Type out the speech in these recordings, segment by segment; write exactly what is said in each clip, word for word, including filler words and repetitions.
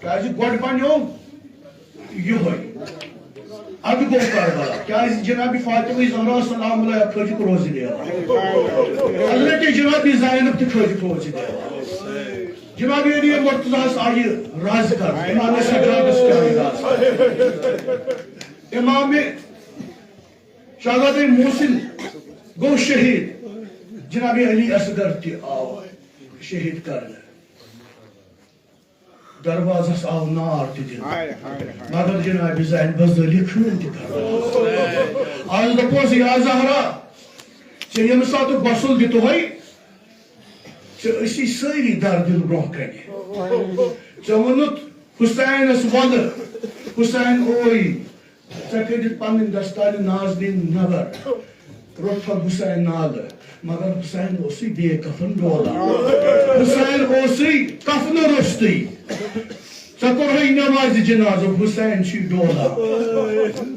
کیازِ گۄڈٕ بنیو یِہوٚے۔ اَدٕ گوٚو کربلا۔ کیازِ جناب فاطمہ زہرا سلام اللہ کھٔجِکھ روزِ دیوان۔ حضرت جناب زینب تہِ کھٔجِکھ روزِ دیوان۔ جناب علی مرتضیٰ ہس آیہِ راز کرنہٕ۔ امام سجادس تہِ آیہِ راز کرنہٕ۔ امام شہزادے محسن گوٚو شہید۔ جناب علی اصغر تہِ آو شہید کرنہٕ۔ دروازس آو نار تہِ دِنہٕ۔ ہاے، ہاے، ہاے۔ مگر جناب زینبس زٲلۍ خوٗن تہِ کرنہٕ۔ آز دپوس، یا زہرا، ژےٚ ییٚمہِ ساتہٕ غسل دِتُہے، ژےٚ ٲسی سٲری در دِنہٕ برونٛہہ کنہِ۔ ژےٚ ووٚنُتھ حسینس وۄلہٕ، حسین اوے۔ ژےٚ کٔڑِتھ پنٕنۍ دستانہِ نازنیٖن نٮ۪بر۔ روٚٹتھ حسین نالہٕ، مگر حسین اوسُے بے کفن ڈولان۔ حسین اوسُے کفنہٕ روٚستُے۔ ژےٚ کوٚرہے نٮ۪مازِ جنازٕ، حسین چھُے ڈولان۔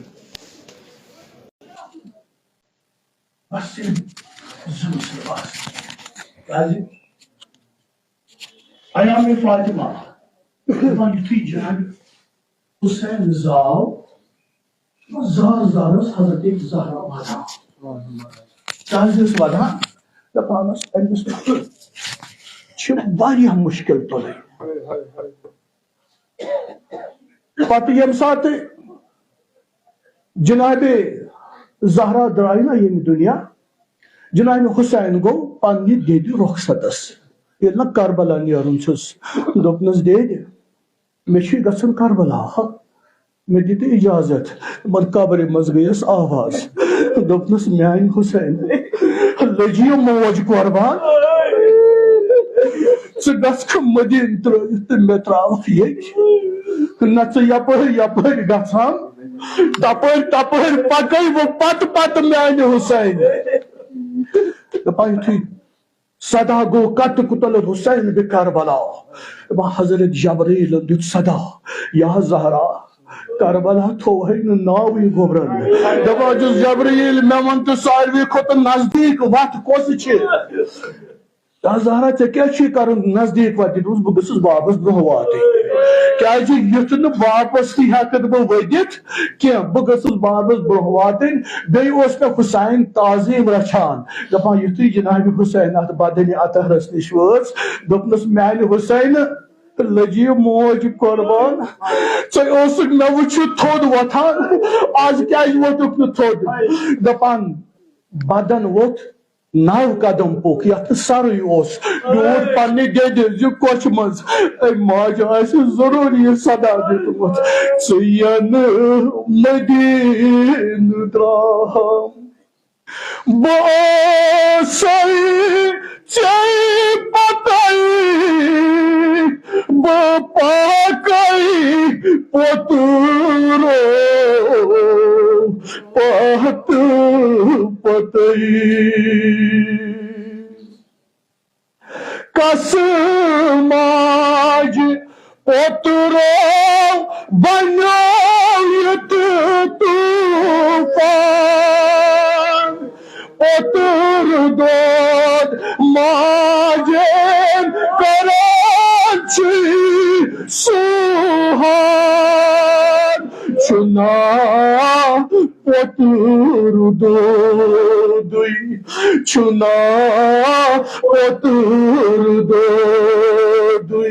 بس یِم زٕ مِصرٕ بس۔ کیازِ؟ ایام فاطمہ، دپان یُتھُے جناب حسین زاو، زار زار ٲس حضرت زہرا ودان۔ کیازِ ٲس ودان؟ دپان ٲس، أمِس چھِ واریاہ مُشکِل تُلٕنۍ۔ پتہٕ ییٚمہِ ساتہٕ جناب زہرا درٛاے نا ییٚمہِ دُنیا، جناب حسین گوٚو پننہِ دٮ۪دِ رخصتس۔ ییٚلہِ نہ کربلا نیرُن چھُس، دوٚپنس، "دٮ۪دِ، مےٚ چھُے گژھُن کربلا، مےٚ دِ تہٕ اجازت۔" یِمن قبرِ منٛز گٔیَس آواز، دوٚپنس، "میانہِ حسین، لٔجی موج قربان، ژٕ گژھکھ مدیٖنہٕ ترٲوِتھ تہٕ مےٚ ترٛاوَکھ ییٚتہِ۔ نہ ژٕ یپٲرۍ یپٲرۍ گژھان، تپٲرۍ تپٲرۍ پکے بہٕ پتہٕ پتہٕ میانہِ حسین۔" دپان یُتھُے صدا گوٚو، کتھ کُتل حسین بہِ کربلا۔ دپان حضرت جبرائیلن دیُت صدا، یا زہرا، کربلا تھووہے نہٕ ناوٕے گوٚبرن۔ دپان چھُس، جبرائیل، مےٚ وَن تہٕ ساروی کھۄتہٕ نزدیٖک وَتھ کۄس چھِ؟ یا زہرا، ژےٚ کیٛاہ چھُے کرُن نزدیٖک وَتہِ؟ دوٚپُس، بہٕ گٔژھٕس بابس برونٛہہ واتٕنۍ۔ کیٛازِ یُتھ نہٕ واپس تہِ ہٮ۪کہٕ بہٕ ؤدِتھ کینٛہہ، بہٕ گٔژھٕس بابس برونٛہہ واتٕنۍ۔ بیٚیہِ اوس مےٚ حسین تعظیٖم رچھان، دپان، یُتھُے جناب حسین اتھ بدنِ اطہرس نِش وٲژ، دوٚپنس، میانہِ حسینہٕ، لٔجی موج قربان، ژےٚ اوسُکھ مےٚ وٕچھِتھ تھوٚد وۄتھان، آز کیٛازِ ووتُکھ نہٕ تھوٚد؟ دپان، بدن ووٚتھ، نو قدم پوٚک، یتھ نہٕ سرُے اوس۔ میوٗٹھ پننہِ دٮ۪دِ زِ کۄچھِ منٛز، أمۍ ماجہِ آسہِ ضروٗر یہِ صدا دیُتمُت، ژٕ ینہٕ مدیٖنہٕ درٛام۔ بہٕ اوسَے ژےٚ پَتَے، بہٕ پَکَے پوٚتُرو پَتہٕ پَتَے۔ کس ماجہِ پوٚتُرو بنیو یہِ طوفان۔ پوٚتُر دود ماجٮ۪ن کران چھُے سُہان۔ چھُنا پوٚتُر دودُے، چھُنا پوٚتُر دودُے۔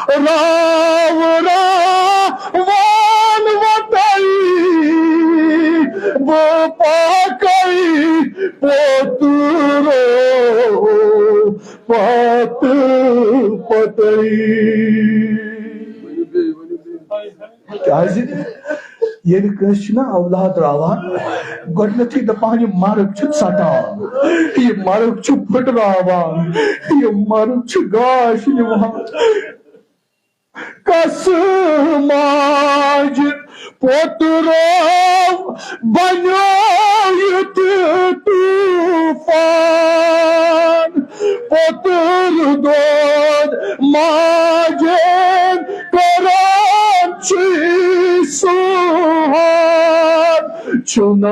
راو راوان وتَے، بہٕ پَکَے پوٚتُرو پتہٕ پتَے۔ کیازِ؟ ییٚلہِ کٲنٛسہِ چھُنہ اولاد راوان، گۄڈٕنیتھٕے دپان، یہِ مرگ چھُ ژٹان، یہِ مرگ چھُ پھٕٹراوان، یہِ مرگ چھُ گاش نِوان۔ کس ماجہِ پوٚتُرو بنیو یُتھ طوفان۔ پوٚتُر دود ماجٮ۪ن کران چھُے سُہان۔ چھُنا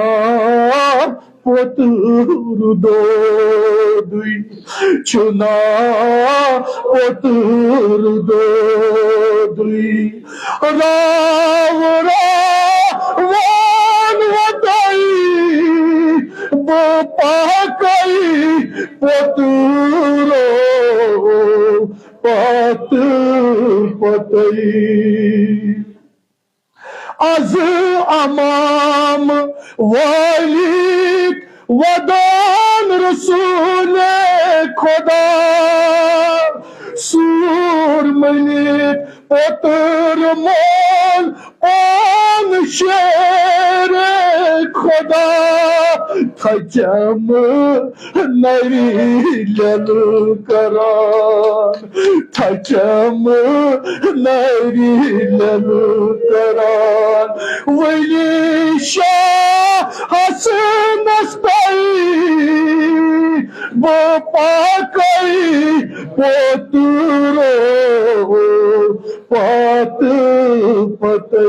پوٚتُر دودُے، چھُنا پوٚتُر دودُے۔ راو راوان وۄدٲے، بہٕ پکے پوٚتُرو پتہٕ پتَے۔ از امام والیک ودان رسول خدا، سور مٔنِتھ پوٚتُر مول پان شیر خدا۔ تھچم نری لل کران، تھچم نری لل کران۔ ولی شاہ حسنس تئی بہٕ پکے پوٚتُرو پتہٕ پتَے۔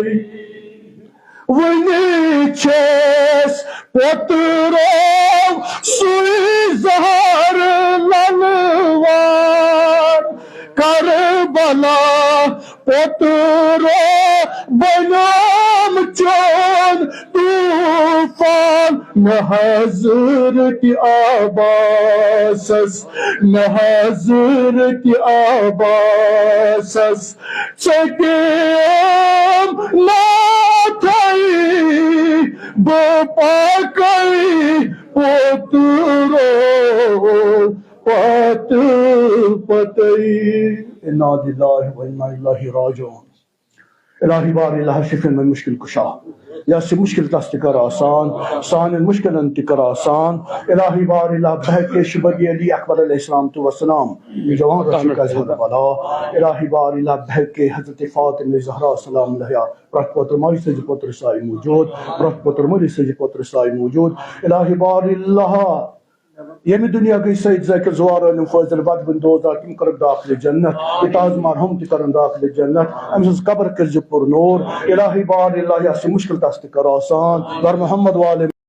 وُنہِ چھَس پوٚتُرو سُے زہر للوان۔ کربلا پوٚتُرو بنیوم چون طوفان۔ نہ حضرت عباسس، نہ حضرت عباسس، ژٔٹِم ناتھے بہٕ پکے پوٚتُرو پتہٕ پتَے۔ انا للہ و انا الیہ راجعون۔ الٰہی بار الٰہا شفیع مشکل کشا، یس یہِ مشکل تس تہِ کر آسان، سانٮ۪ن مشکلن تہِ کر آسان۔ الٰہی بار الٰہا بحق شبگی علی اکبر علیہ السلام تو وسلام، جوان تحمل کز حل بلا۔ الٰہی بار الٰہا بحق حضرت فاطمہ زہرا سلام علیہا، پرٛتھ پوتر ماجہِ سٕنٛزِ پوترٕ سایہِ موجود، پرٛتھ پوتر مٲلِس سٕنٛزِ پوترٕ سایہِ موجود۔ الٰہی بار الٰہا ییٚمہِ دُنیا گٔے سید ذاکر زوار عٲلم فٲضل بد بن دوزار، تِم کٔرٕکھ داخل جنت، یہِ تاج مرحوم تہِ کٔرٕن داخل جنت، أمۍ سٕنٛز قبر کٔرزِ پر نور۔ الٰہی بار الٰہا یس یہِ مشکل تس تہِ کر آسان، بر محمد والے